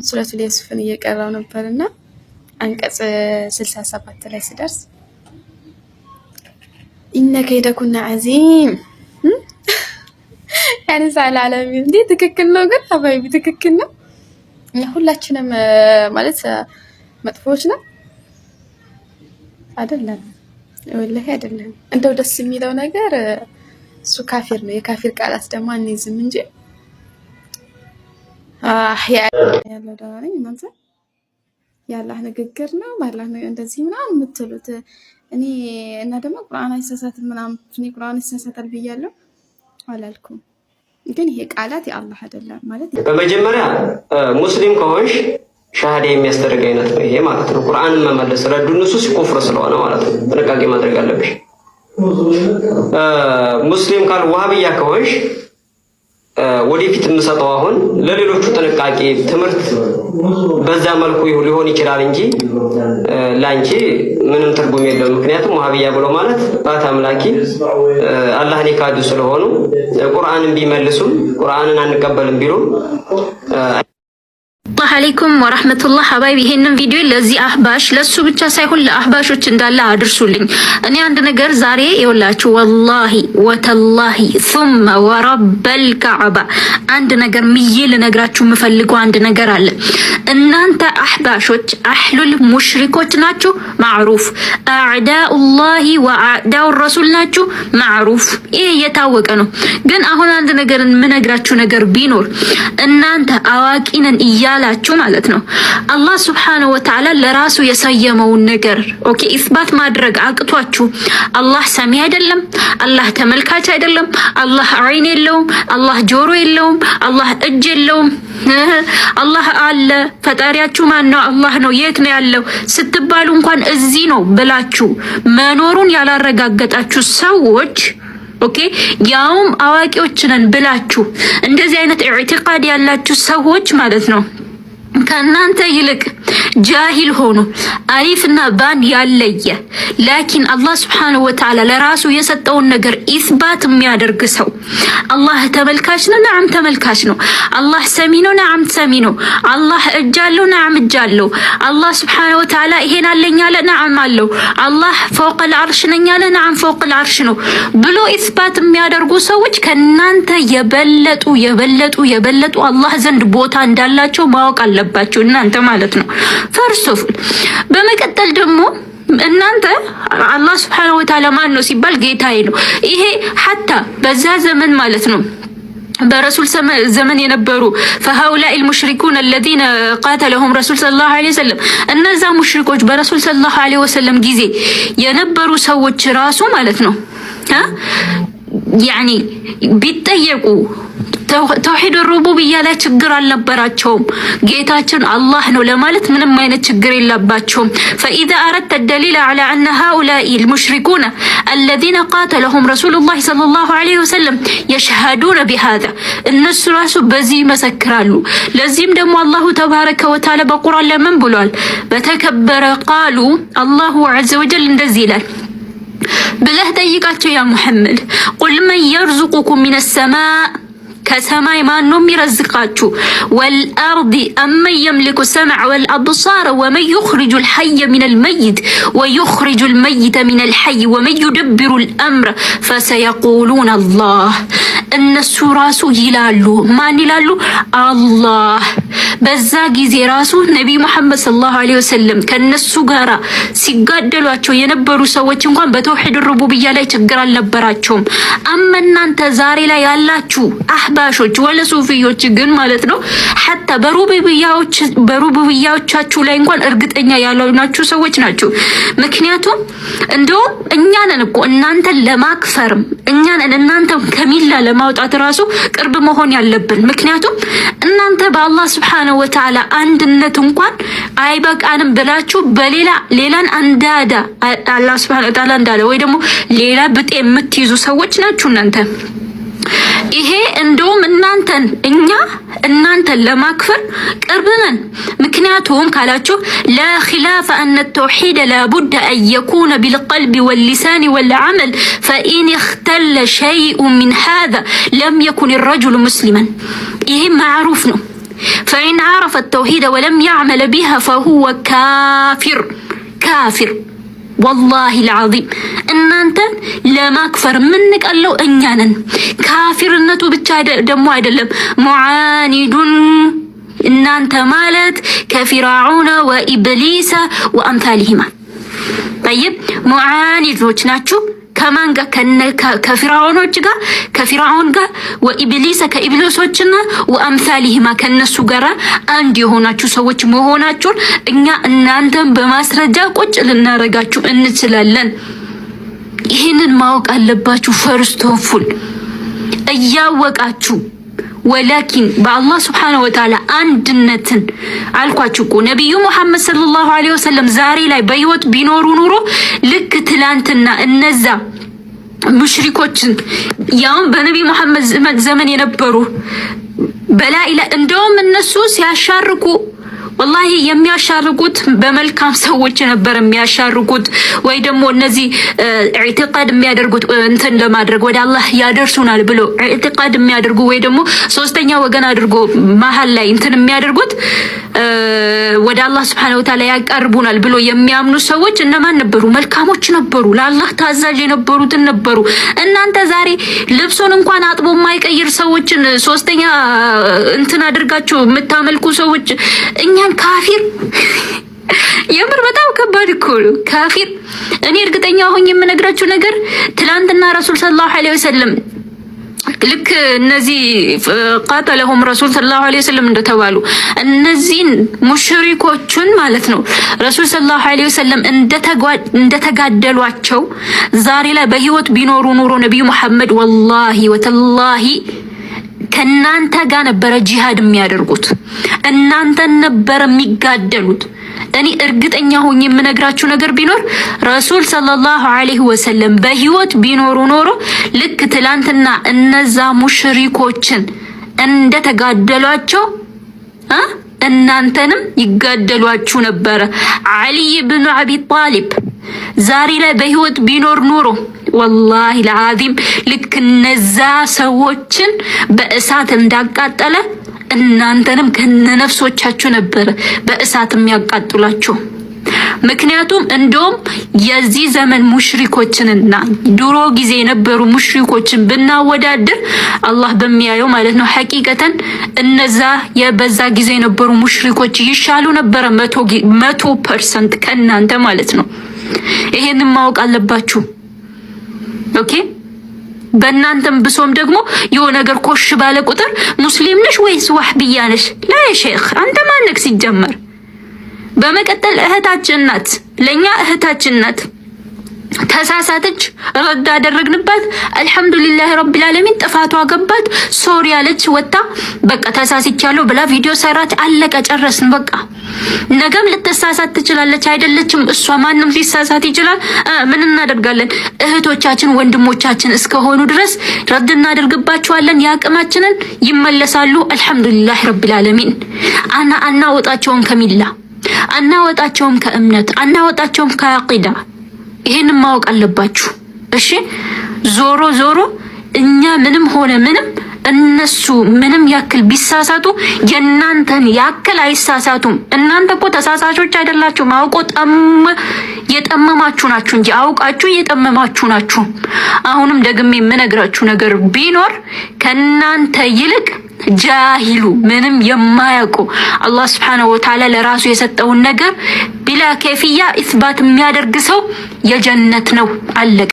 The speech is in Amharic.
ሱረቱል ዩሱፍን እየቀራው ነበር እና አንቀጽ 67 ላይ ስደርስ إن كيدكن عظيم ያኔ ሳላለም እንዴ፣ ትክክል ነው ግን حبايبي ትክክል ነው። እኛ ሁላችንም ማለት መጥፎዎች ነው አይደለም፣ ወላሂ አይደለም። እንደው ደስ የሚለው ነገር እሱ ካፊር ነው። የካፊር ቃላት ደግሞ አንይዝም እንጂ ያለው ደህና ነኝ። እናንተ የአላህ ንግግር ነው ባላህ ነው እንደዚህ ምናምን የምትሉት እኔ እና ደግሞ ቁርአን አይሳሳትም ምናምን፣ እኔ ቁርአን ይሳሳታል ብያለሁ አላልኩም። ግን ይሄ ቃላት የአላህ አይደለም ማለት። በመጀመሪያ ሙስሊም ከሆንሽ ሻሃዳ የሚያስደርግ አይነት ነው ይሄ ማለት ነው። ቁርአንን መመለስ رد النصوص ኩፍር ስለሆነ ማለት ነው ጥንቃቄ ማድረግ አለብሽ። ሙስሊም ካል ዋሃብያ ከሆንሽ ወደፊት የምሰጠው አሁን ለሌሎቹ ጥንቃቄ ትምህርት በዛ መልኩ ሊሆን ይችላል እንጂ ላንቺ ምንም ትርጉም የለውም። ምክንያቱም ዋሃብያ ብሎ ማለት ባት አምላኪ አላህን የካዱ ስለሆኑ ቁርአንን ቢመልሱም ቁርአንን አንቀበልም ቢሉም عليكم ورحمة الله حبايبي። ይሄንን ቪዲዮ ለዚህ አህባሽ ለሱ ብቻ ሳይሆን ለአህባሾች እንዳለ አድርሱልኝ። እኔ አንድ ነገር ዛሬ ይኸውላችሁ والله وتالله ثم ورب الكعبة አንድ ነገር ምዬ ልነግራችሁ የምፈልገው አንድ ነገር አለ። እናንተ አህባሾች አህሉል ሙሽሪኮች ናችሁ፣ معروف أعداء الله وأعداء الرسول ናችሁ፣ معروف። ይሄ የታወቀ ነው። ግን አሁን አንድ ነገር የምነግራችሁ ነገር ቢኖር እናንተ አዋቂ ነን እያላችሁ ማለት ነው አላህ سبحانه وتعالى ለራሱ የሰየመውን ነገር okay إثبات ማድረግ አቅቷችሁ፣ አላህ ሰሚ አይደለም፣ አላህ ተመልካች አይደለም፣ አላህ አይን የለውም፣ አላህ ጆሮ የለውም፣ አላህ እጅ የለውም፣ አላህ አለ፣ ፈጣሪያችሁ ማን ነው? አላህ ነው። የት ነው ያለው ስትባሉ እንኳን እዚህ ነው ብላችሁ መኖሩን ያላረጋገጣችሁ ሰዎች፣ okay ያውም አዋቂዎች ነን ብላችሁ እንደዚህ አይነት اعتقاد ያላችሁ ሰዎች ማለት ነው፣ ከእናንተ ይልቅ ጃሂል ሆኖ አሊፍና ባን ያለየ لكن አላህ سبحانه وتعالى ለራሱ የሰጠውን ነገር إثبات የሚያደርግ ሰው፣ አላህ ተመልካች ነው፣ نعم ተመልካች ነው። አላህ ሰሚ ነው፣ نعم ሰሚ ነው። አላህ እጅ አለው፣ نعم እጅ አለው። አላህ سبحانه وتعالى ይሄን አለኝ አለ፣ نعم አለው። አላህ فوق العرش ነኝ አለ፣ نعم فوق العرش ነው ብሎ إثبات የሚያደርጉ ሰዎች ከእናንተ የበለጡ የበለጡ የበለጡ አላህ ዘንድ ቦታ እንዳላቸው ማወቅ አለባቸው እናንተ ማለት ነው። First of በመቀጠል ደግሞ እናንተ አላህ سبحانه وتعالى ማን ነው ሲባል ጌታዬ ነው። ይሄ حتى በዛ ዘመን ማለት ነው በረሱል ዘመን የነበሩ فهؤلاء المشركون الذين قاتلهم رسول صلى الله عليه وسلم፣ እነዛ ሙሽሪኮች በረሱል صلى الله عليه وسلم ጊዜ የነበሩ ሰዎች ራሱ ማለት ነው يعني ቢጠየቁ توحيد الربوبية ላይ ችግር አልነበራቸውም። ጌታችን አላህ ነው ለማለት ምንም አይነት ችግር የለባቸውም። فإذا أردت الدليل على أن هؤلاء المشركون الذين قاتلهم رسول الله صلى الله عليه وسلم يشهدون بهذا፣ እነሱ ራሱ በዚህ ይመሰክራሉ። ለዚህም ደግሞ الله تبارك وتعالى በቁርአን ለምን ብሏል? በተከበረ ቃሉ الله عز وجل እንደዚህ ይላል ብለህ ጠይቃቸው يا ሙሐመድ፣ قل من يرزقكم من السماء፣ ከሰማይ ማን ነው የሚረዝቃችሁ? والأرض أمن يملك السمع والأبصار ومن يخرج الحي من الميت ويخرج الميت من الحي ومن يدبر الأمر فسيقولون الله። እነሱ ራሱ ይላሉ። ማን ይላሉ? አላህ። በዛ ጊዜ ራሱ ነቢይ ሙሐመድ صلى الله عليه وسلم ከነሱ ጋራ ሲጋደሏቸው የነበሩ ሰዎች እንኳን በ توحيد الربوبية ላይ ችግር አልነበራቸውም። أما እናንተ ዛሬ ላይ ያላችሁ አህባሾች ወለ ሱፊዮች ግን ማለት ነው حتى በሩቡብያዎቻችሁ ላይ እንኳን እርግጠኛ ያልሆናችሁ ሰዎች ናችሁ። ምክንያቱም እንደውም እኛ ነን እኮ እናንተን ለማክፈርም፣ እኛ ነን እናንተን ከሚላ ለማውጣት ራሱ ቅርብ መሆን ያለብን። ምክንያቱም እናንተ በአላህ سبحانه وتعالى አንድነት እንኳን አይበቃንም ብላችሁ በሌላ ሌላን أندادا አላህ سبحانه وتعالى እንዳለ ወይ ደግሞ ሌላ ብጤ የምትይዙ ሰዎች ናችሁ እናንተ። ይሄ እንደውም እናንተን እኛ እናንተን ለማክፈር ቅርብ ነን። ምክንያቱም ካላችሁ لا خلاف أن التوحيد لا بد أن يكون بالقلب واللسان والعمل، فإن اختل شيء من هذا لم يكن الرجل مسلما። ይሄ معروف ነው። فإن عرف التوحيد ولم يعمل بها فهو كافر كافر والله العظيم። እናንተን ለማክፈር የምንቀለው እኛ ነን። ካፊርነቱ ብቻ ደግሞ አይደለም፣ معاند እናንተ ማለት كفرعون وإبليس وأمثالهما طيب ሙዓኒዶች ናችሁ። ከማን ጋር? ከፊርዓውኖች ጋር፣ ከፊርዓውን ጋር وإبليس ከኢብሊሶችና وأمثالهما ከነሱ ጋር አንድ የሆናችሁ ሰዎች መሆናችሁን እኛ እናንተን በማስረጃ ቁጭ ልናረጋችሁ እንችላለን። ይህንን ማወቅ አለባችሁ። First of all እያወቃችሁ ولكن በአላህ سبحانه وتعالى አንድነትን አልኳችሁ እኮ ነቢዩ ሙሐመድ صلى الله عليه وسلم ዛሬ ላይ በህይወት ቢኖሩ ኑሮ ልክ ትላንትና እነዛ ሙሽሪኮችን ያውም በነቢ ሙሐመድ ዘመን የነበሩ በላኢላ እንደውም እነሱ ሲያሻርኩ والله የሚያሻርኩት በመልካም ሰዎች ነበር የሚያሻርኩት፣ ወይ ደግሞ እነዚህ اعتقاد የሚያደርጉት እንትን ለማድረግ ወደ አላህ ያደርሱናል ብሎ اعتقاد የሚያደርጉ ወይ ደግሞ ሶስተኛ ወገን አድርጎ መሀል ላይ እንትን የሚያደርጉት ወደ አላህ سبحانه وتعالى ያቀርቡናል ብሎ የሚያምኑ ሰዎች እነማን ነበሩ? መልካሞች ነበሩ። ለአላህ ታዛዥ የነበሩትን ነበሩ። እናንተ ዛሬ ልብሱን እንኳን አጥቦ የማይቀይር ሰዎችን ሶስተኛ እንትን አድርጋችሁ የምታመልኩ ሰዎች እኛን ካፊር፣ የምር በጣም ከባድ እኮ ነው። ካፊር። እኔ እርግጠኛ ሆኜ የምነግራችሁ ነገር ትላንትና ረሱል صلى الله عليه وسلم ልክ እነዚህ قاتلهم رسول صلى الله عليه وسلم እንደተባሉ እነዚህን ሙሽሪኮቹን ማለት ነው ረሱል صلى الله عليه وسلم እንደተጋደሏቸው ዛሬ ላይ በህይወት ቢኖሩ ኑሮ ነቢዩ መሐመድ والله وتالله ከእናንተ ጋር ነበረ ጂሃድ የሚያደርጉት፣ እናንተን ነበረ የሚጋደሉት። እኔ እርግጠኛ ሆኜ የምነግራችሁ ነገር ቢኖር ረሱል صلى الله عليه وسلم በህይወት ቢኖሩ ኖሮ ልክ ትላንትና እነዛ ሙሽሪኮችን እንደተጋደሏቸው እናንተንም ይጋደሏችሁ ነበረ። ዓሊይ ብኑ አቢ ጣሊብ ዛሬ ላይ በህይወት ቢኖር ኖሮ والله العظيم ልክ እነዛ ሰዎችን በእሳት እንዳቃጠለ እናንተንም ከነነፍሶቻችሁ ነበረ በእሳት የሚያቃጥሏችሁ። ምክንያቱም እንደውም የዚህ ዘመን ሙሽሪኮችንና ድሮ ጊዜ የነበሩ ሙሽሪኮችን ብናወዳድር አላህ በሚያየው ማለት ነው ሐቂቀተን እነዛ የበዛ ጊዜ የነበሩ ሙሽሪኮች ይሻሉ ነበረ 100% ከእናንተ ማለት ነው። ይሄንን ማወቅ አለባችሁ። Okay፣ በእናንተም ብሶም ደግሞ የሆነ ነገር ኮሽ ባለ ቁጥር ሙስሊም ነሽ ወይስ ዋህብያ ነሽ? لا يا شيخ፣ አንተ ማነክ ሲጀመር? በመቀጠል እህታችን ናት፣ ለእኛ እህታችን ናት። ተሳሳተች፣ ረድ አደረግንባት። الحمد لله رب العالمين። ጥፋቷ ገባት። Sorry ያለች ወጣ፣ በቃ ተሳስቻለሁ ብላ ቪዲዮ ሰራች። አለቀ፣ ጨረስን። በቃ ነገም ልትሳሳት ትችላለች፣ አይደለችም እሷ። ማንም ሊሳሳት ይችላል። ምን እናደርጋለን? እህቶቻችን ወንድሞቻችን እስከሆኑ ድረስ ረድ እናደርግባቸዋለን። የአቅማችንን ይመለሳሉ። الحمد لله رب العالمين። አናወጣቸውም ከሚላ፣ አናወጣቸውም ከእምነት፣ አናወጣቸውም ከአቂዳ። ይሄንን ማወቅ አለባችሁ። እሺ፣ ዞሮ ዞሮ እኛ ምንም ሆነ ምንም እነሱ ምንም ያክል ቢሳሳቱ የእናንተን ያክል አይሳሳቱም። እናንተ እኮ ተሳሳቾች አይደላችሁም። አውቆ የጠመማችሁ ናችሁ እንጂ አውቃችሁ የጠመማችሁ ናችሁ። አሁንም ደግሜ የምነግራችሁ ነገር ቢኖር ከእናንተ ይልቅ ጃሂሉ ምንም የማያውቁ አላህ سبحانه وتعالى ለራሱ የሰጠውን ነገር بلا كيفية إثبات የሚያደርግ ሰው የጀነት ነው። አለቀ።